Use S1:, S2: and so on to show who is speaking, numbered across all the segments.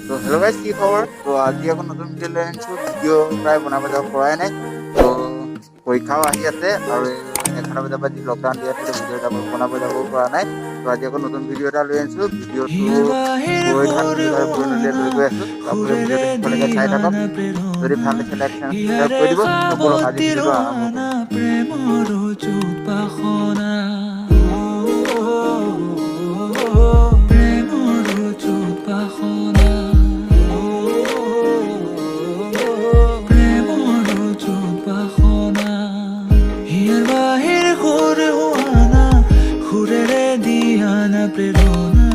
S1: তো hello' guys, কি খবৰ? তো আজি আকৌ নতুন ভিডিঅ' লৈ আনিছোঁ। ভিডিঅ' প্ৰায় বনাব যাব পৰাই নাই। তো পৰীক্ষাও আহি আছে আৰু 11 বজাৰ পৰা যি লকডাউন দিয়া আছে, ভিডিঅ' যাব বনাব যাব পৰা নাই। তো আজি আকৌ নতুন ভিডিঅ' এটা লৈ আনিছোঁ। ভিডিঅ'টো গৈ থাকোঁ আৰু বুৰৈ নদীলৈ লৈ গৈ আছোঁ। তো আপোনালোকে ভিডিঅ'টো শেষলৈকে চাই থাকক। যদি ভাল লাগিছে, লাইক, ছাবস্ক্ৰাইব কৰি দিব। তো ব'লক, আজি ভিডিঅ'টো আৰম্ভ কৰোঁ।
S2: প্ৰেমৰ যুগ বাসনা, প্ৰেমৰ যুগ বাসনা, প্ৰেমৰ যুগ বাসনা। হিয়াৰ বাহিৰ সুৰ হোৱানা, সুৰেৰে দিয়ানা প্ৰেৰণা,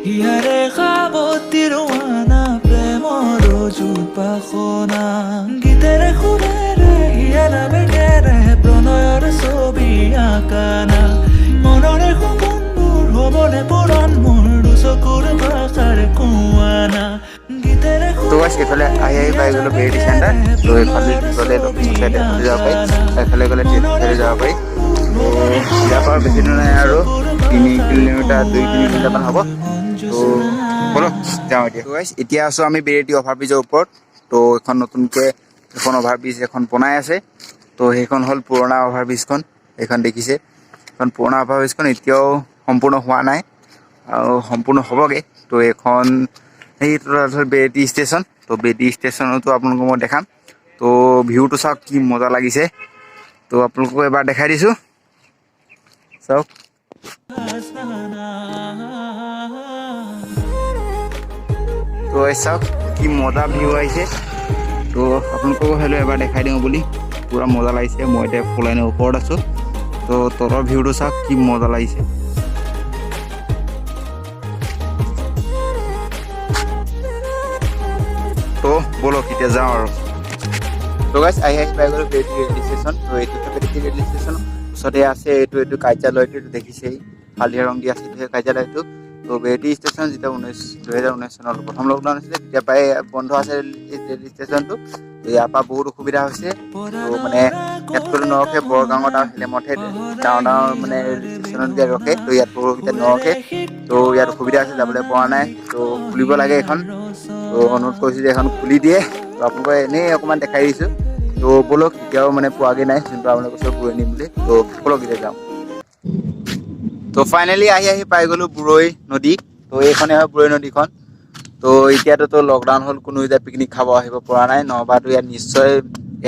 S2: হিয়াৰে সাৱতি ৰোৱানা, প্ৰেমৰ যুগ বাসনা। গীতেৰে সুৰেৰে হিয়াৰ বেগেৰে প্ৰণয়ৰ ছবি আঁকানা, মনৰে সপোনবোৰ হ'বনে পূৰণ মোৰ দুচকুৰ ভাষাৰে কোৱানা। গীতেৰে
S1: তো গাইজ, এইফালে আহি আহি পাই গ'লো বেৰেটি চেণ্টাৰ। তো এইফালে গ'লে লখিমপুৰ চাইডে এইফালে যাব পাৰি, এইফালে গ'লে তেজপুৰ চাইডে যাব পাৰি। তো ইয়াৰ পৰা বেছি দূৰ নাই আৰু, 3 কিলোমিটাৰ, 2-3 কিলোমিটাৰমান হ'ব। তো ব'লক, যাওঁ এতিয়া। তো গাইজ, এতিয়া আছোঁ আমি বেৰেটি অভাৰ ব্ৰিজৰ ওপৰত। তো এখন নতুনকৈ এখন অভাৰ ব্ৰিজ এখন বনাই আছে। তো সেইখন হ'ল পুৰণা অভাৰ ব্ৰিজখন। এইখন দেখিছে, এখন পুৰণা অভাৰ ব্ৰিজখন এতিয়াও সম্পূৰ্ণ হোৱা নাই আৰু সম্পূৰ্ণ হ'বগৈ। তো এইখন সেইটো হ'ল বেৰেটি ষ্টেচন। তো বেৰেটি ষ্টেচনতো আপোনালোকক মই দেখাম। তো ভিউটো চাওক, কি মজা লাগিছে। তো আপোনালোকক এবাৰ দেখাই দিছোঁ, চাওক। তো এই চাওক, কি মজা ভিউ আহিছে। তো আপোনালোককো হ'লেও এবাৰ দেখাই দিওঁ বুলি। পূৰা মজা লাগিছে। মই এতিয়া ফ'ৰ ওপৰত আছোঁ। তো তলৰ ভিউটো চাওক, কি মজা লাগিছে। তো ব'লক, এতিয়া যাওঁ আৰু। তো গাইজ, আহি আহি পাই গ'লো বেৰেটি ৰেল ষ্টেচন। তো এইটো বেৰেটি ৰেল ষ্টেচন ওচৰতে আছে এইটো কাৰ্যালয়টো। এইটো দেখিছেই, হালধীয়া ৰং দি আছে, এইটো কাৰ্যালয়টো। তো বেৰেটি ষ্টেচন যেতিয়া 2019 চনত প্ৰথম লকডাউন হৈছিলে, তেতিয়া পৰাই বন্ধ আছে ৰেল ষ্টেচনটো। তো ইয়াৰ পৰা বহুত অসুবিধা হৈছে। তো মানে ইয়াতকৈ নৰখে, বৰগাঙত আৰু হেলেমতহে ডাঙৰ ডাঙৰ মানে ৰেল ষ্টেচনত এতিয়া ৰখে। তো ইয়াত বহুকেইটা নৰখে। তো ইয়াত অসুবিধা হৈছে, যাবলৈ পৰা নাই। তো খুলিব লাগে এইখন। তো অনুৰোধ কৰিছোঁ যে এখন খুলি দিয়ে। তো আপোনালোকে এনেই অকণমান দেখাই দিছোঁ। তো ব'লক, এতিয়াও মানে পোৱাগৈ নাই, যোনটো আপোনালোক কৈছোঁ বুৰৈ নিম বুলি। তো ব'লক, এতিয়া যাওঁ। তো ফাইনেলি আহি আহি পাই গ'লো বুৰৈ নদী। তো এইখনেই হয় বুৰৈ নদীখন। তো এতিয়াতো লকডাউন হ'ল, কোনো এতিয়া পিকনিক খাব আহিব পৰা নাই। নহ'বাতো ইয়াত নিশ্চয়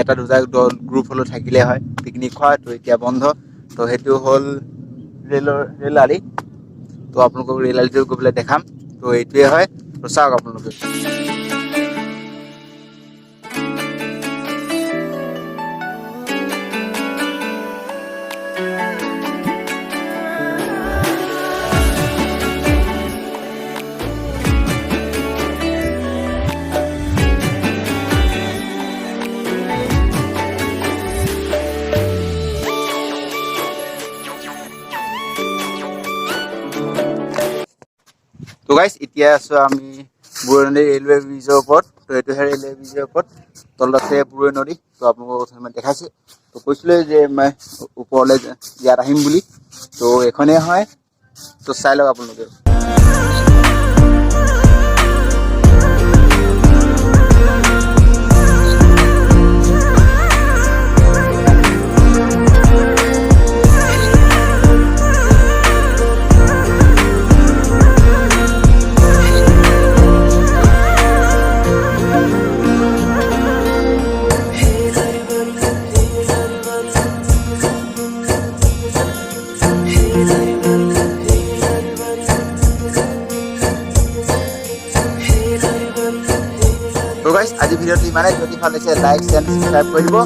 S1: এটা দুটা দল গ্ৰুপ হ'লেও থাকিলে হয় পিকনিক খোৱা। তো এতিয়া বন্ধ। তো সেইটো হ'ল ৰেলৰ ৰেল আলি। তো আপোনালোকক ৰেল আলিটো গৈ পেলাই দেখাম। তো এইটোৱে হয়। তো চাওক আপোনালোকে। তো গাইজ, এতিয়া আছো আমি বুৰৈ নদী ৰেলৱে ব্ৰিজৰ ওপৰত। তো এইটোহে ৰেলৱে ব্ৰিজৰ ওপৰত, তলত আছে বুৰৈ নদী। তো আপোনালোকক প্ৰথমে দেখাইছে। তো কৈছিলোৱে যে মই ওপৰলৈ ইয়াত আহিম বুলি। তো এইখনেই হয়। তো চাই লওক আপোনালোকে। তো গাইজ, আজি ভিডিঅ'টো ইমানেই। যদি ভাল লাগিছে, লাইক, শ্বেয়াৰ, ছাবস্ক্ৰাইব কৰি দিব।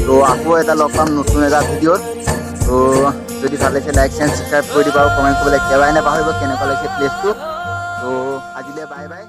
S1: তো আকৌ এটা লগ পাম নতুন এটা ভিডিঅ'ত। তো যদি ভাল লাগিছে, লাইক, শ্বেয়াৰ, ছাবস্ক্ৰাইব কৰি দিব আৰু কমেণ্ট কৰিবলৈ একেবাৰে নাপাহৰিব কেনেকুৱা লাগিছে প্লেচটো। তো আজিলৈ বাই বাই।